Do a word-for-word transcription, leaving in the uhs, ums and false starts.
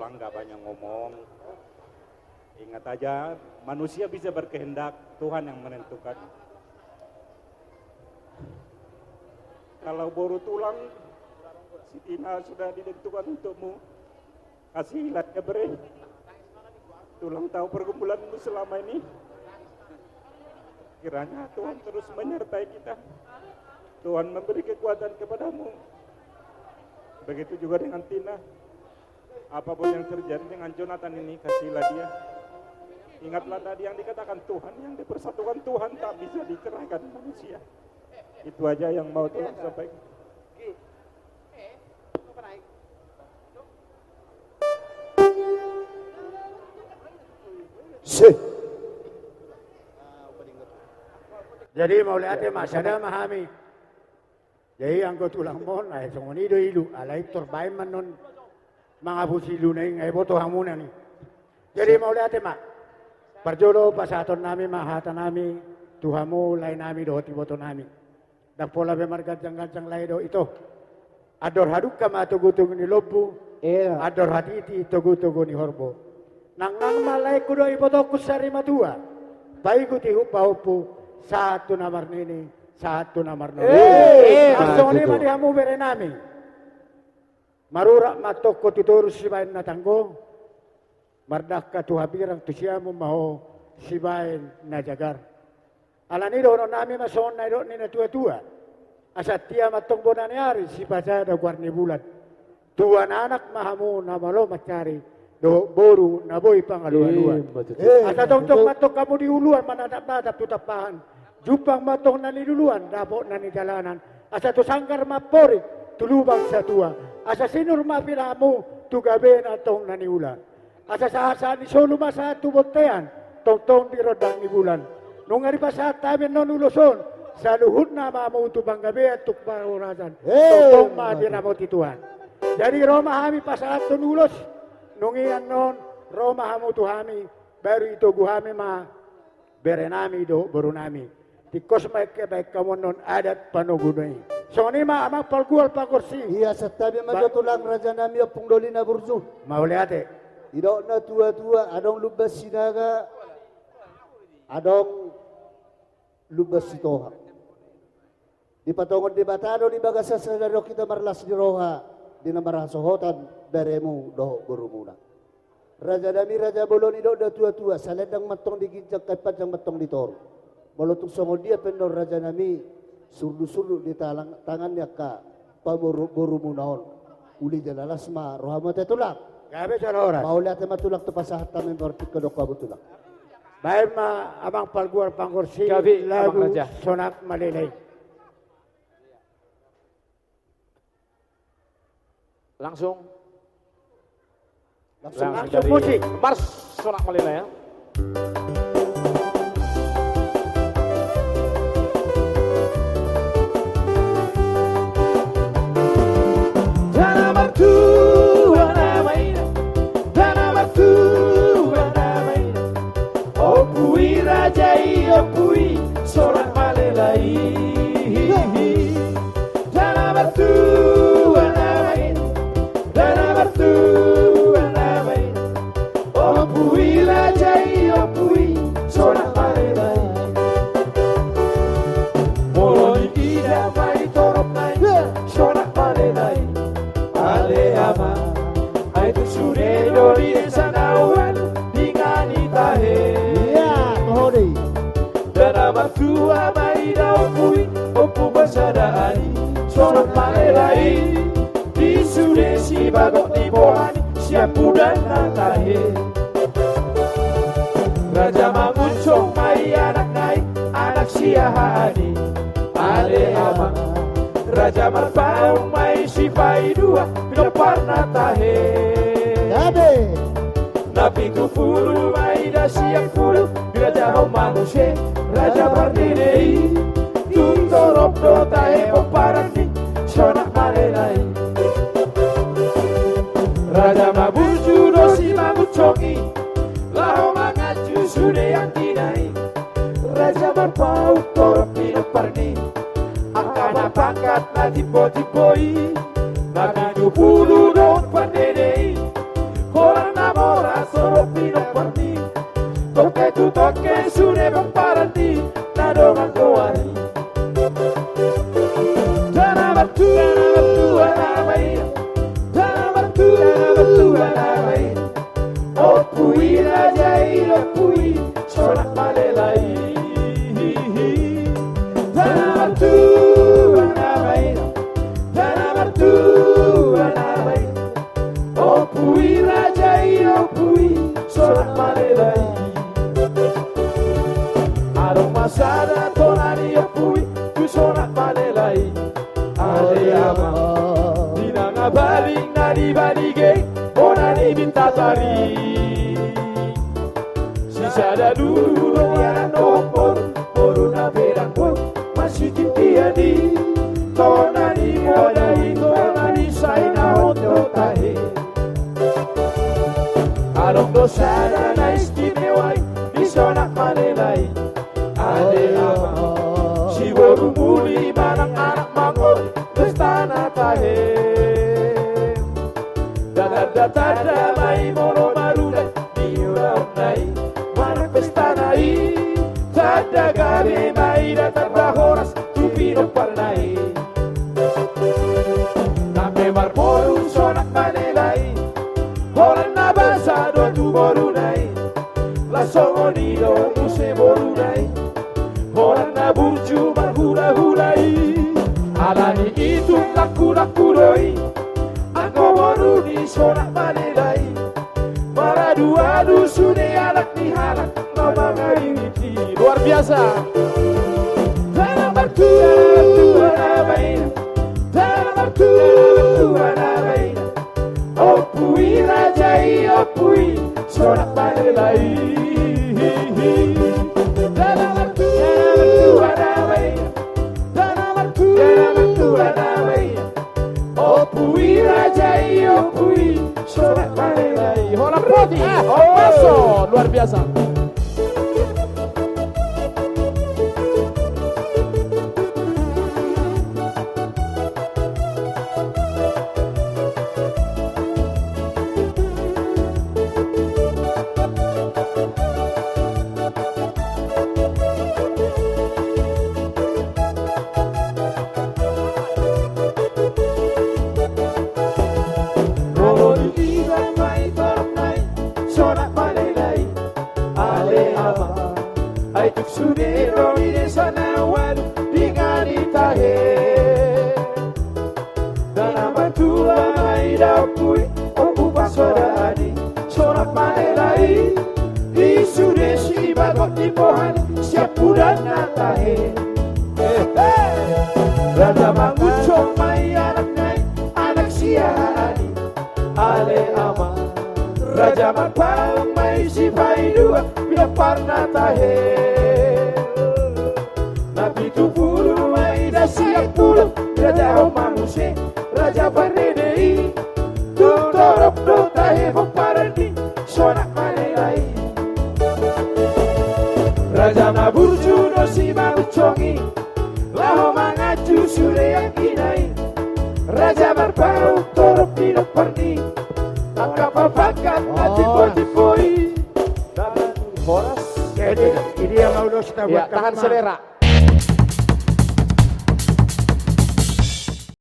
Nggak banyak ngomong. Ingat aja, manusia bisa berkehendak, Tuhan yang menentukan. Kalau boru tulang, si Tina sudah ditentukan untukmu. Kasihlah dia, Bre. Tulang tahu pergumulanmu selama ini. Kiranya Tuhan terus menyertai kita. Tuhan memberi kekuatan kepadamu. Begitu juga dengan Tina. Apapun yang terjadi dengan Jonathan ini, kasihlah dia. Ingatlah tadi yang dikatakan Tuhan, yang dipersatukan Tuhan tak bisa diceraikan manusia. Itu aja yang mau Tulang sampaikan. Sih. Jadi mauliate ma, sada ma hami. Jadi anggo tulangmon, ai songon i do ilu, alai tor baen ma annon mangapusi iluna i, nga iboto hamuna i. Jadi mauliate ma. Parjolo pasahatonnami ma hatanami tu hamu laenami dohot ibotonami. Ndang pola be marganjang-ganjang lae do ito. Andor hadungka ma togu-togu ni lombu. Andor hatiti togu-togu ni horbo. Nangnang ma laengku dohot ibotongku sarimatua. Paihuthon pahompu, sahat tu na marnini, sahat tu na marnono. Songon i ma di hamu berenami. Marurat ma antong ho tu toru sibaen na tanggo. Mardangka tu hambirang, tu siamun ma ho sibaen na jagar. Alani i dohononnami ma songon na nidok ni na tua-tua. Asa tia ma antong bona ni ari, sipasada goar ni bulan. Tuan anak ma hamu na malo mansari, dohot boru na boi pangalua-lua. Asa tongtong ma antong hamu di uluan manatap-natap tu tampahan. Jumpang ma antong na niluluan, dapot na nijalanan. Asa tu sanggar ma amporik, tu lubang satua. Asa sinur ma pinahanmu, tu gabe na antong na niula. Asa sahat-sahat ni solu ma sahat tu bontean, tongtong di rondang ni bulan. Nunga dipasahat hami annon ulos on, saluhutna ma hamu tu panggabean tu parhorasan. Tongtong ma diramoti Tuhan. Jadi ro ma hami pasahathon ulos, nunga i annon ro ma hamu tu hami, baru itogu hami ma berenami dohot borunami. Tingkos ma habaen hamu annon adat panogunon i. Songon i ma amang pargual pargonsi. Ia santabi ma jo tulang rajanami ompung doli na burju. Mauliate. Didok na tua-tua, adong Lumban Sinaga, adong Lumban Sitoha. Dipatongon Debata do di bagasan sadari on hita marlas ni roha di na marhasohotan beremu dohot borumuna. Rajanami raja bolon, didok na tua-tua, salendang ma antong di ginjang, kain panjang ma antong di toru. Molo tung songon dia pe annon rajanami, surdut-surdut di tangan ni angka pamoruborumuna on. Uli jala las ma rohamu ate tulang. Gabe jala horas. Mauliate ma tulang tu pasahat hami, marpingka do hamu tulang. Baen ma amang pargual pargonsi lagu Sonang Malelai. Langsung. Langsung musik. Mars Sonang Malelai ya. Ompu i raja i, ompu i Sonang Malelai. Dana martua nama i, dana martua nama i. Ompu i raja i, ompu i Sonang Malelai. Molo diida ma i torop nai Sonang Malelai. Ale ama, ai tu sude do di desa na ualu di ngani tahe. Ia toho do i. Dana martua ma i da ompu i, ompu basada i Sonang Malelai. Di sude sibagot ni boha ni siampudan na tahe. Raja Mamunsong ma i anak nai, anak si aha ni. Ale ama. Raja Marpaung ma i sipaidua, pinompar na tahe. Na pitu pulu ma i da siampulu, di raja ho muse, raja pardede i. Tu torop do tahe pomparan ni Sonang Malelai. Raja Maburju do si Mamunsong i, laho manganju sude anggina i. Raja Marpaung torop pinompar ni angka na pangkat na timbo-timbo i. Na pitu pulu do pardede i, holan Parni, tongke tu tongke sude pomparanni na dongan goari. Dana martua, dana martua, dana martua, dana martua, dana martua, dana martua. Ompu i raja i, ompu i sonak malelai. Dana martua, dana martua, dana martua, dana martua. Ompu i raja i, ompu i sonak malelai. Adong ma sada tona ni ompu i tu sonak malelai. Ale ama, di na nga baling na di balige, bona ni bintatari. Sisada dulu do i anak dohot boru, boru na pedang boru, masitintian i tona ni modai, tona ni sainaon do tahe. Adong do sada na istimewa i di sonak malelai. Ale ama, si boru muli manang anak mangoli, pesta na tahe. Datanda-tanda ma i molo marudai di ulaonna i, manang pestana i. Tanda gabe ma i, datanda horas tu pinomparna i. Nang pe marboru sonak malelai, holan na basa do tu boruna i. Las songon i do muse boruna i, holan na burju marhulahula i. Alani i tung langkulangku do i anggo boru ni sonak malelai. Maraduadu sude anak ni halak na mangaringiti. Luar biasa. Dana martua, dana martua, dana martua, dana martua, dana martua. Ompu i raja i, ompu i sonak malelai. Dana martua, dana martua, dana martua, dana martua, dana martua. Ompu i raja i, ompu i sonak malelai. Holan poti. Eh, oh, baso. Luar biasa. Molo di iba ma i torop nai sonak malelai. Ale ama, ai tuk sude do di desa na ualu di ngani tahe. Dana martua ma i da ompu i, ompu pasoda adi sonak malelai. Di sude sibagot ni pohan siampudan na tahe. Eh, eh. Raja Mangunsong ma i anakna i, anak siahaan i. Ale ama, Raja Marpaung ma i sipaidua pinomparna tahe. Na pitu pulu ma i da siampulu, raja on ma muse Raja Parrede i. Tung torop do tahe pomparanni sonak malelai. Raja na burju do si Mangunsong i, laho manganju sude anggina i. Raja Marpaung torop pinomparni, angka pangkat na timbo-timbo i. Horas. Jadi, ini yang mau lo sudah buat tahan selera.